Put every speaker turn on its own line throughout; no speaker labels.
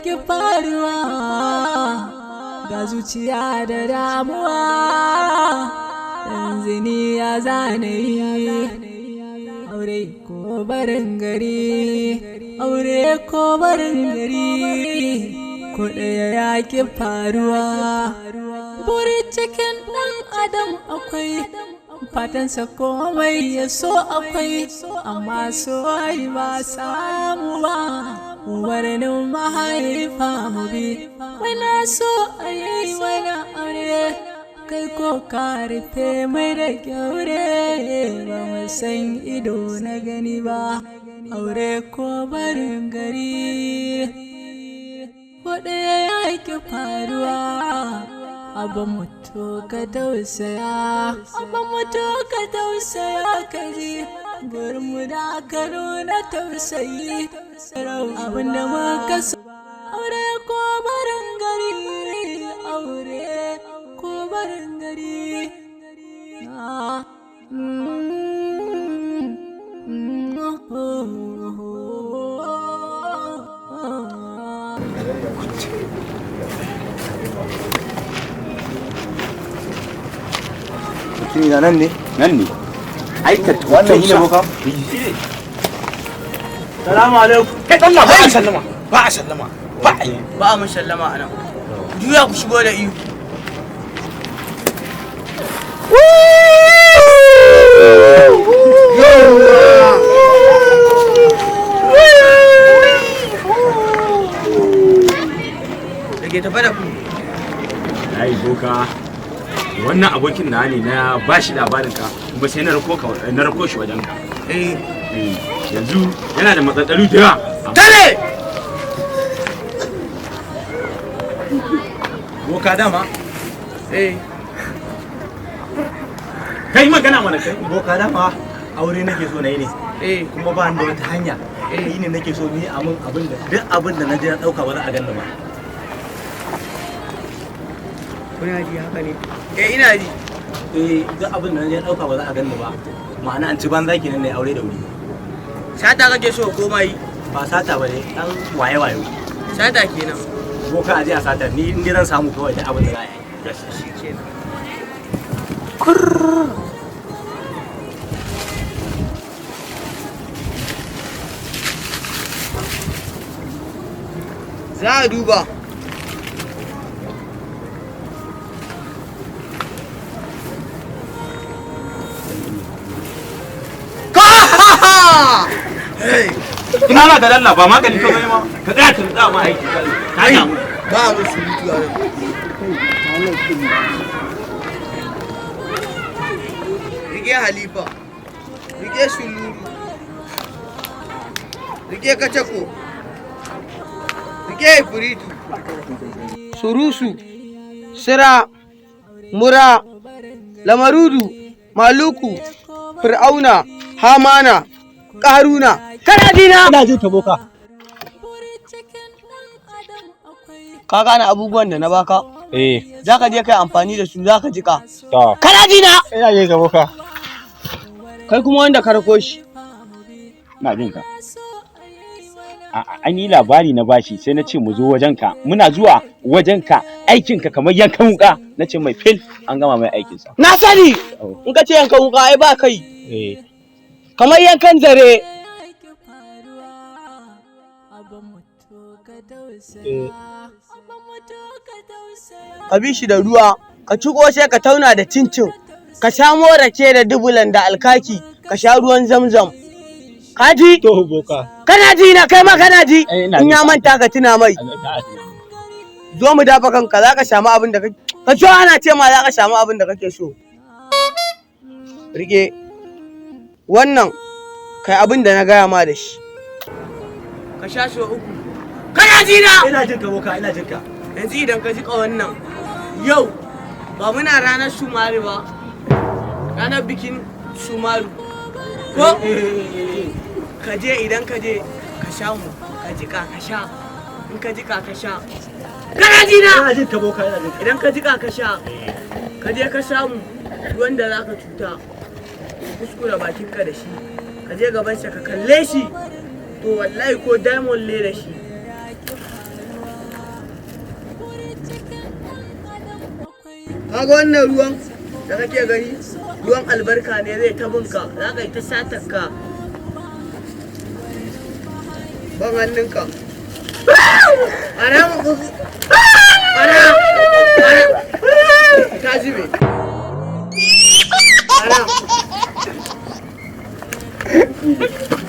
ki faruwa, ga zuciya da damuwa. Yanzu ni ya zane yi, aure ko barin gari, aure ko barin gari, ko ɗaya ya ki faruwa. Buri cikin ɗan adam akwai fatansa, komai ya so akwai, amma so ai ba samu ba. Umarnin mahaifa mu bi, muna so a yi mana aure, kai ko ka rufe mai da kyaure, ba mu san ido na gani ba. Aure ko barin gari, ko ɗaya ya ki faruwa. Abin mutu ka tausaya, abin mutu ka tausaya, ka ji mu da ka nuna tausayi, abin da muka so. Aure ko barin gari, aure ko barin gari. Ah, mm, mm, oh, oh.
Mutumi na, nan ne?
Nan ne ai ka.
Wannan shine boka?
Salamu alaikum.
Kai Allah, ba a sallama, ba a sallama, ba a yi.
Ba a mun sallama anan. Juya ku shigo da ihu. Da ke tafe da ku?
Ai boka, wannan abokin na ne, na ba shi labarin ka, kuma sai na rako ka, na rako shi wajen ka.
Eh.
Yanzu yana da matsatsalu da yawa.
Tare!
Boka dama?
Eh.
Kai magana mana kai.
Boka dama, aure nake so na yi ne.
Eh.
Kuma ba ni da wata hanya.
Eh.
Ni ne nake so ni amin abin da duk abin da na je na dauka ba za a ganni ba.
Kuna ji haka ne? Eh, ina ji.
Eh, duk abin da na je na dauka ba za a ganni ba. Ma'ana an ci banza kenan ne, aure da wuri.
Sata kake so ko mai?
Ba sata ba ne, dan waye wayo.
Sata kenan.
Boka, a je a sata, ni in dai zan samu kawai duk abin da za a yi.
Shi kenan. Za a duba. Ka! Hey!
Ina na da Allah, ba magani ka bai ma ka tsaya ka tsaya ma aiki ka damu.
Ba a mun surutu a nan. Rike Halifa, rike Suluru, rike Kacako, rike Ifritu. Surusu, Sira, Mura, Lamarudu, Maluku, Fir'auna, Hamana, Ƙaruna. Kana jina?
Ina jin ka, boka.
Ka gane abubuwan da na baka?
Eh.
Za ka je kai amfani da su, za ka jika.
To.
Kana jina?
Ina jin ka, boka.
Kai kuma wanda ka rako shi.
Ina jin ka. A'a, an yi labari na bashi, sai na ce mu zo wajen ka. Muna zuwa wajen ka, aikin ka kamar yankan wuka. Na ce mai fil an gama mai aikin sa.
Na sani! In ka ce yankan wuka ai ba kai.
Eh.
Kamar yankan zare.
Eh.
Ka bi shi da ruwa, ka ci ƙosai, ka tauna da cincin, ka samo rake da dubulan da alkaki, ka sha ruwan zamzam. Ka ji?
To, boka.
Kana ji na, kai ma kana ji?
Eh, ina
In
ji.
ya manta ka tuna mai. Zo mu dafa kanka, za ka samu abin da kake. Ka so ana ce ma za ka samu abin da kake so. Rike. Wannan kai abin da na gaya ma da shi. Ka sha so uku. Kana ji na?
Ina jin ka, boka, ina jin ka.
Yanzu idan ka jika wannan, yau ba muna ranar Sumari ba, ranar bikin Sumaru ko? Ka je, idan ka je ka sha mu, ka jika ka sha, in ka jika ka sha, kana ji na?
Ina jin ka, boka, ina jin ka.
Idan ka jika ka sha, ka je ka samu wanda za ka cuta, kuskure bakinka da shi, ka je gabansa ka kalle shi, to wallahi ko diamond ne da shi. Kaga wannan ruwan da kake gani, ruwan albarka ne zai ta bunka, za ka yi ta satar ka. Ban hannunka. Ara mu ara ara ta zube. Ara.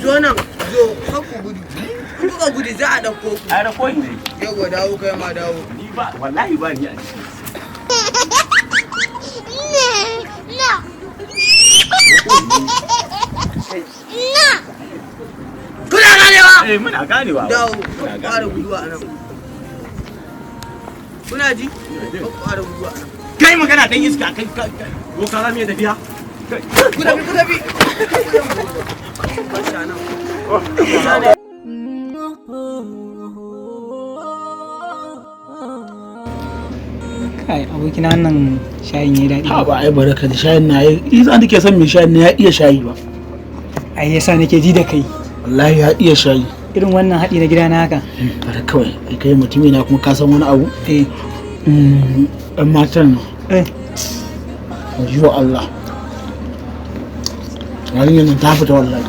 Zo nan, zo, kar ku gudu. In kuka gudu za a ɗauko ku.
Ai rako ne.
Yawwa, dawo kai ma, dawo.
Ni ba, wallahi ba ni a ciki.
No. No.
Kuna ganewa?
Eh, muna ganewa.
Dawo,
Muna
kar ku ƙara
ganewa.
guduwa a nan. Kuna ji? Kar ku ƙara guduwa a nan.
Kai magana dan iska, kai kai ko ka za mu iya tafiya?
Ku tafi, ku tafi. Ku sha nan. Ku sha nan.
Kai abokina, wannan shayin ya daɗi.
Ha ba, ai baraka da shayin na yi isa nake son mai shayin na ya iya shayi ba.
Ai yasa nake ji da kai.
Wallahi ya iya shayi.
Irin wannan haɗi na gida na haka.
Bara kawai, ai kai mutumi na kuma ka san wani abu.
Eh.
Ɗan matan nan.
Eh.
Wajo Allah. Yarinyar nan ta fita wallahi.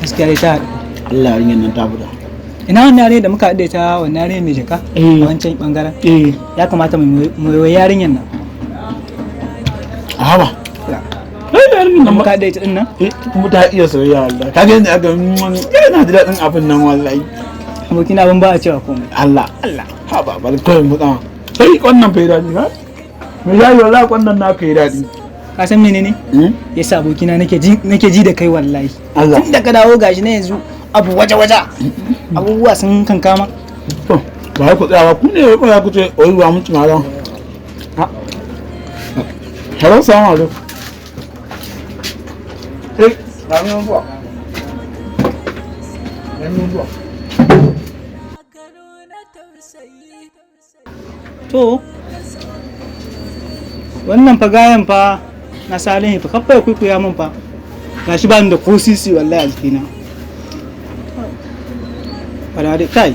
Gaskiya dai ta haɗu.
Allah, yarinyar nan ta fita.
Ina wannan yarinyar da muka haɗe ta, wannan yarinyar mai jaka?
Eh.
A wancan bangaren.
Eh.
Ya kamata mu yi yarinyar nan.
A haba. Eh, yarinyar
Da
nan
muka haɗe ta din nan.
Eh, kuma ta iya soyayya wallahi. Ka ga yadda aka yana ji daɗin abin nan wallahi.
Abokina, abin ba a cewa komai.
Allah.
Allah.
Ha ba, bari kawai mu tsama. Sai wannan fa yi daɗi ba? Me yayi wallahi wannan naka yi daɗi.
Ka san menene? Yasa abokina nake ji da kai wallahi.
Allah.
Tun da ka dawo gashi na yanzu abu waje waje. Abubuwa sun kankama.
To, ba ku tsaya ba, ku ne ba ku ce oi ba mutu na ran. Hello, salamu alaikum. Eh, ga mun zuwa. Ga mun zuwa.
To wannan fa gayan fa na Salihu fa, kafa ya kuikuya min fa. Gashi ba ni da ko sisi wallahi a jikina. Fara dai kai.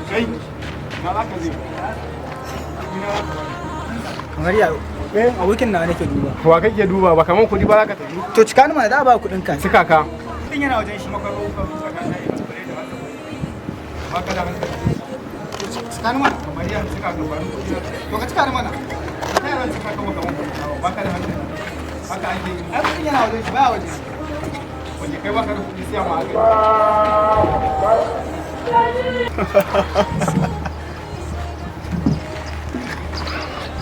Kai, na za ka je?
Kamar ya abokin na nake duba.
Wa kake duba ba kaman kudi ba za ka tafi?
To cika ni mana, za a ba kuɗin ka.
Suka ka.
Kuɗin yana wajen shi.
Baka da hankali.
Cika ni mana.
Kamar ya suka ka bani kudi.
To ka cika ni mana.
Ta yaran suka ka kaman kudi. Baka da hankali. Haka ake yi.
Ai kuɗin yana wajen shi, baya wajen.
Wanda kai baka da kudi sai ma haka.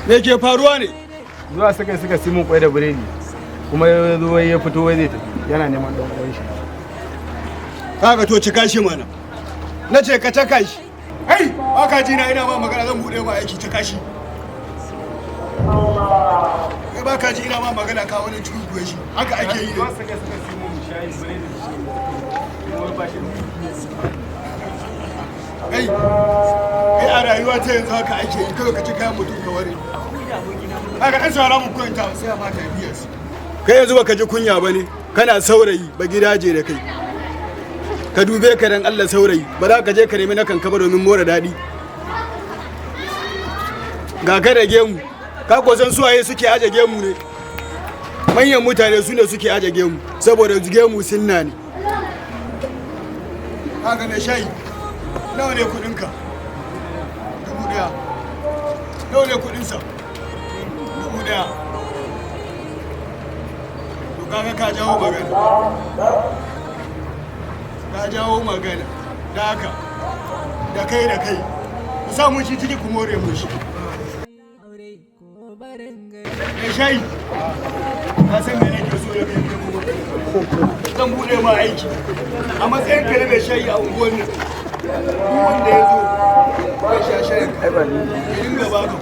Me ke faruwa ne?
Zuwa suka simun kwai da biredi. Kuma ya zo wai ya fito wai zai tafi. Yana neman dan uwan shi.
Kaga, to cika shi mana. Na ce ka caka shi. Kai, baka ji na ina ma magana, zan bude ma aiki, cika shi. Kai, baka ji ina ma magana, ka wani cukuye shi. Haka ake yi ne.
Zuwa suka simun shayi biredi da shi. Kuma ba shi da
Kai, kai, a rayuwa ta yanzu haka ake yi, kawai ka ci kayan mutum ka ware. Kaga dan saurara mu koyanta sai a mata biyas. Kai yanzu baka ji kunya ba ne, kana saurayi ba gidaje da kai. Ka dube ka dan Allah, saurayi, ba za ka je ka nemi na kanka ba domin more daɗi. Ga ka da gemu, ka ko san suwaye suke aje gemu ne? Manyan mutane su ne suke aje gemu, saboda gemu sunna ne. Kaga mai shayi, nawa ne kudinka? 1000. Nawa ne kudinsa? 1000. To kaga ka jawo magana. Ka jawo magana. Da haka, da kai da kai. Ku sa mun shi ciki ku more mun shi. Mai shayi, ka san me nake so da kai kuma? Zan bude ma aiki. A matsayin ka na mai shayi a unguwar nan, duk wanda ya zo ya sha shayin ka, ya dinga baka.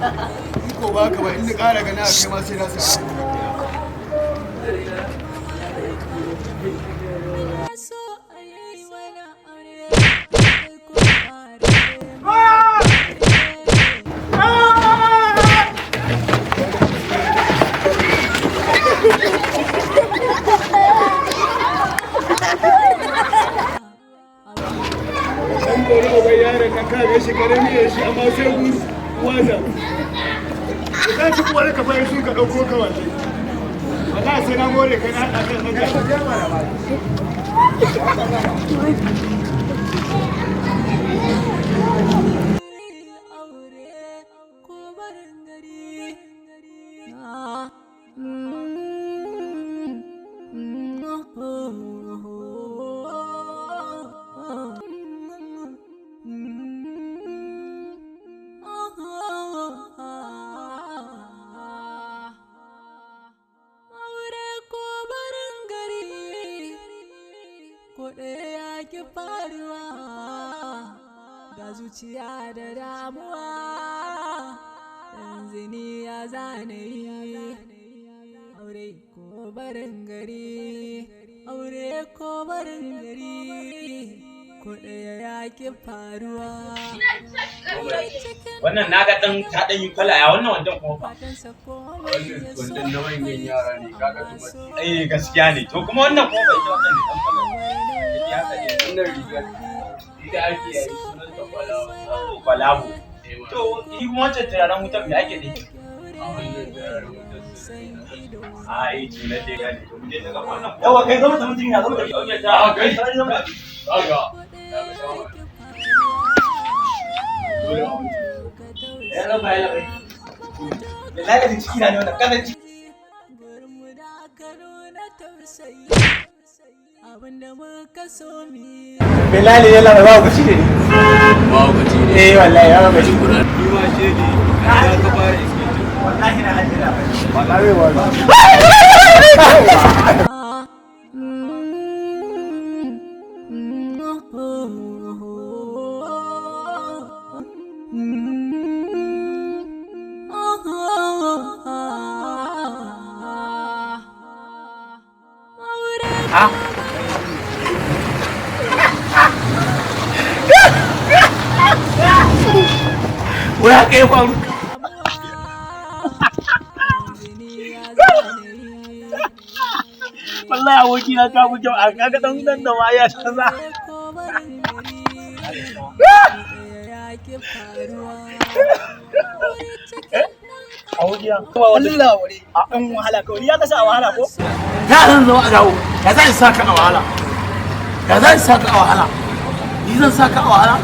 In ko baka ba, in ni ƙara gana a kai ma sai na sa.
So a yi mana aure.
Sai gudu wata. Ka ci kuwa ka fara sun ka ɗauko ka wallahi. Wallahi sai na more kai na haɗa kan na.
Aure ko barin gari, ko ɗaya ya ki faruwa, ga zuciya da damuwa, yanzu ni ya zane yi. Aure ko barin gari, aure ko barin gari, ko ɗaya ya ki faruwa.
Wannan naga dan ta dan yi kala ya wannan wandan kuma fa.
Wannan na manyan yara ne kaga kuma.
Eh, gaskiya ne. To kuma wannan kuma bai ita wannan ne dan kala. Ya haka ne.
Wannan rigar ita ake yayi, sunan ta kwalawa.
Kwalabo. To shi kuma wancan turaren wutar me ake ne?
A wannan turaren wutar sirri na.
A eh, to na dai gane. To mu je daga wannan. Yawa kai zama ta mutum ya zama ta.
A kai kaga ya ga shawara. Dole a wuce.
Ya raba ya labai. Billahi da ciki na ne wannan kanan ciki.
Gurinmu da aka nuna tausayi, abinda muka so mu yi.
Billahi ya labai ba ku ci ne.
Ba ku ci ne.
Eh wallahi ya labai.
Ni ma shege ya ka fara iskanci.
Wallahi na hajji na bai.
Wallahi wallahi.
Ha?
Wai haka ya faru? Wallahi aboki na ka fi kyau a kaga dan dan da ma ya canza. Aboki na.
Allah wuri an wahala kawai ya kasa a wahala ko.
Ya zan zama a dawo. Ya zan sa ka a wahala. Ya zan sa ka a wahala. Ni zan sa ka a wahala.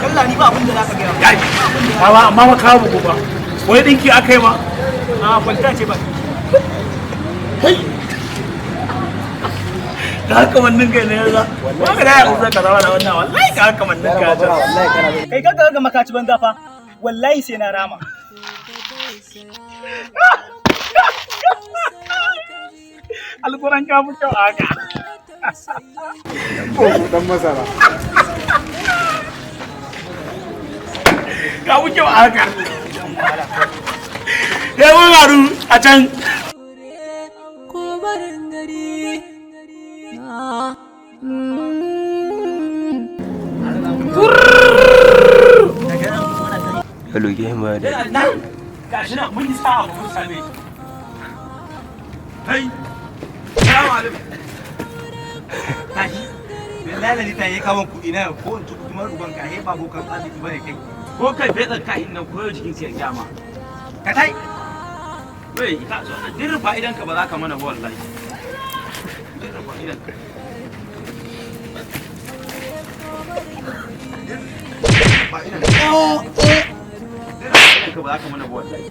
Allah ni ba abin da zaka gaya.
Ya ba amma ba kawo bugu ba. Wai dinki aka yi ma?
A kwalta ce ba.
Kai. Da haka mannin kai ne yanzu. Ba ka da ya kusa ka zama da wannan, wallahi ka haka mannin ka ya.
Kai kanka ga makaci banza fa. Wallahi sai na rama.
Alquran ka fi kyau a haka.
Dan masara.
Ka fi kyau a haka. Ya mun haru a can.
Ko barin gari.
Hello, game da.
Nan gashi nan mun yi sa'a mun same shi. Kai. Salamu alaikum.
Tashi. Billahi da ta yi kawon kuɗi na ko in ci kuɗi mar uban ka he ba bokan arziki bane kai.
Ko kai fetsa kahin nan koyo jikin sai ya ma.
Ka tai.
Wai ka zo da dirfa idan ka ba za ka mana ba wallahi. Dirfa idan ka. Dirfa idan ka. Dirfa idan ka ba za ka mana ba wallahi.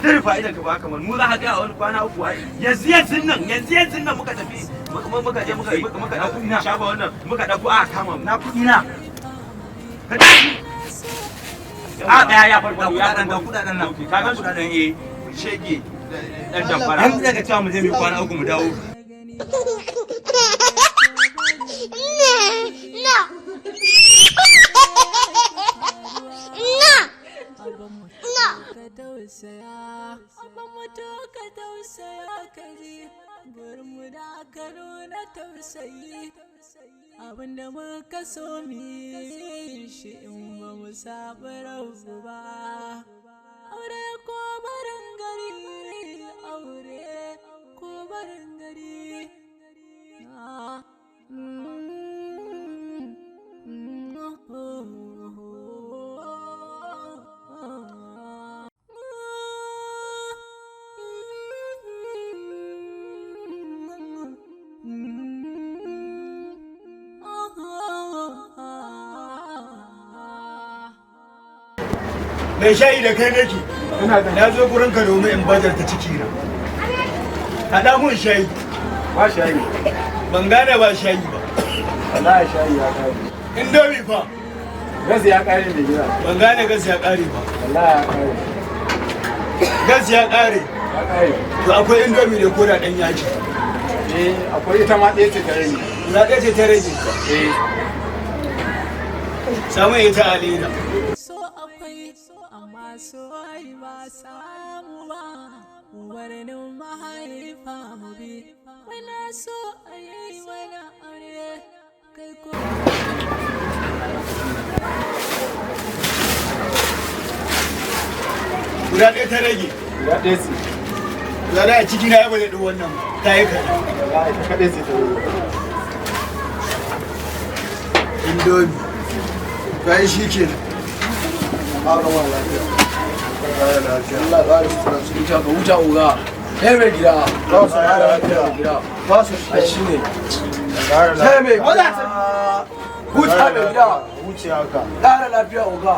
Dirfa idan ka ba ka mana mu za ka ga wani kwana uku ai. Yanzu yanzu nan, yanzu yanzu nan muka tafi muka je muka muka dauko shafa wannan muka dauko a kama mu.
Na kuɗi na.
Ka tashi. A daya ya farko ya
Ga kuɗaɗen nan.
Ka gan su?
Kuɗaɗen eh.
Shege dan damfara.
Yanzu daga cewa mu je mu yi kwana uku mu dawo.
No. No. No.
Ka tausaya, abban mutu ka tausaya ka ji, gurinmu da aka nuna tausayi, abinda muka so mu yi shi in ba mu saba rabu ba. Aure ko barin gari, aure ko barin gari. Ah, mm, mm, oh, oh, oh.
Mai shayi da kai nake. Na zo gurin ka domin in bazar ta ciki na. Haɗa mun shayi.
Ba shayi.
Ban gane ba shayi ba.
Wallahi shayi ya kare.
Indomi fa.
Gas ya kare mai gida.
Ban gane gas ya kare ba.
Wallahi ya kare.
Gas ya kare.
Ya kare.
To akwai indomi da koda ɗan yaji.
Eh, akwai ita ma ɗaya ce ta rage.
Guda ɗaya ce ta rage.
Eh.
Samun ita a leda.
So akwai amma so ai ba samu ba. Umarnin mahaifa mu bi. Muna so a yi mana aure kai ko.
Guda ɗaya ta rage.
Guda ɗaya ce.
Guda ɗaya a ciki na ya ba zai ɗau wannan ba. Ta yi kaɗan.
Wallahi ita kaɗai ce ta rage.
Indomi. Bayan shi kenan.
Ba lafiya.
Allah ƙara sutura su huta ka huta uga. Kai mai gida.
Ba su ƙara lafiya.
Gida.
Ba su
Ai shi ne.
ƙara
Kai mai wala ta. Huta mai gida.
Huce haka.
Ƙara lafiya uga.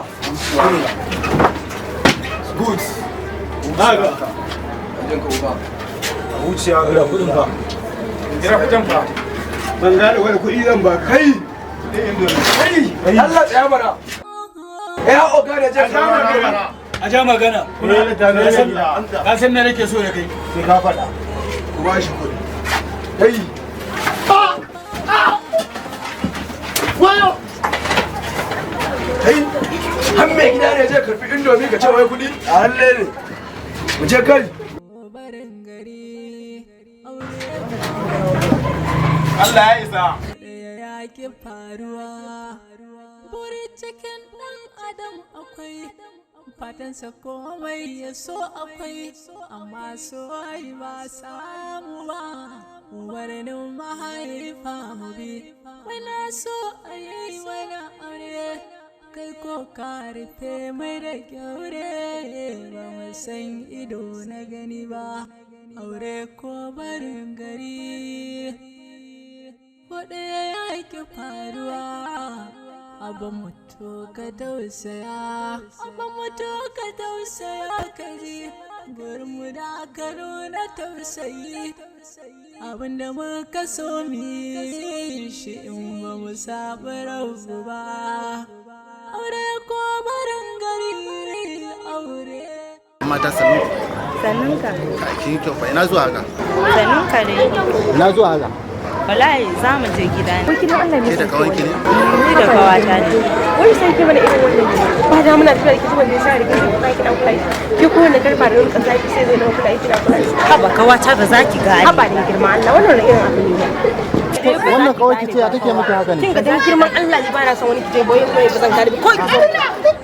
Good.
Haka.
Wajen ka uga.
Huce haka. Kudin fa. Gida kudin fa.
Ban gane wani kuɗi zan ba kai.
Kai. Allah tsaya mana. Ya oga da je ka.
A ja magana. Ka san me nake so da kai?
Sai ka faɗa.
Ku ba shi kuɗi.
Kai.
Wayo!
Kai. Har mai gida ne zai karbi indomi ka ce wai kuɗi? A halle ne. Mu je kai.
Barin gari aure
Allah ya isa.
ɗaya ya ki faruwa. Buri cikin ɗan adam akwai fatansa komai ya so akwai amma so ai ba samu ba. Umarnin mahaifa mu bi. Muna so a yi mana aure kai ko ka rufe mai da kyaure ba mu san ido na gani ba. Aure ko barin gari. Ko ɗaya ya ki faruwa. Abin mutu ka tausaya, abin mutu ka tausaya ka ji, gurinmu da aka nuna tausayi. Abinda muka so mu yi shi in ba mu saba rabu ba. Aure ko barin gari aure.
Mata sannu.
Sannun ka.
Kin yi kyau fa, ina zuwa haka?
Sannun ka dai.
Ina zuwa haka?
Wallahi za mu je gida ne.
Ko Allah ne
Ke da kawanki ne?
Ni da kawata ne.
Wai sai ke mana irin wannan gida. Ba da muna tafiya da ke wanda ya sa riga da kula kina kula shi. Ke ko wannan karfa da rinka zafi sai zai dawo kula kina kula shi.
Haba kawata ba za ki gane.
Haba da girma Allah wannan wani irin abu ne.
Wannan kawanki ce ya take miki haka ne?
Kin ga dan girman Allah ni ba na son wani kije boye boye ba zan gane ba. Ko ki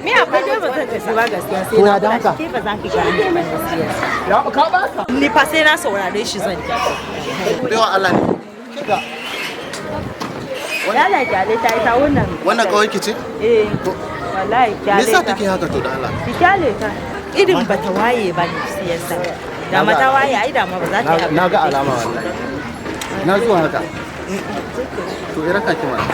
Me akwai dai ba zan tafi ba gaskiya sai
To
na
ya da
kula
haka?
shi. Ke ba za ki gane ba gaskiya.
Ya ka ba ka.
Ni fa sai na saurare shi zan tafi.
Baiwa Allah ne. Kinga,
Lala kyale ta ita wannan.
wannan kawanki ce?
Eh. Wallahi
Me
kyale
yasa
ta.
take haka to da Allah?
Ki kyale ta. Irin ba ta waye ba ne siyasa. Da ma ta waye ai da ma ba za ta yi abin
Na ga
da take
alama
so.
wallahi. Ina zuwa haka? To ira ka ki mana.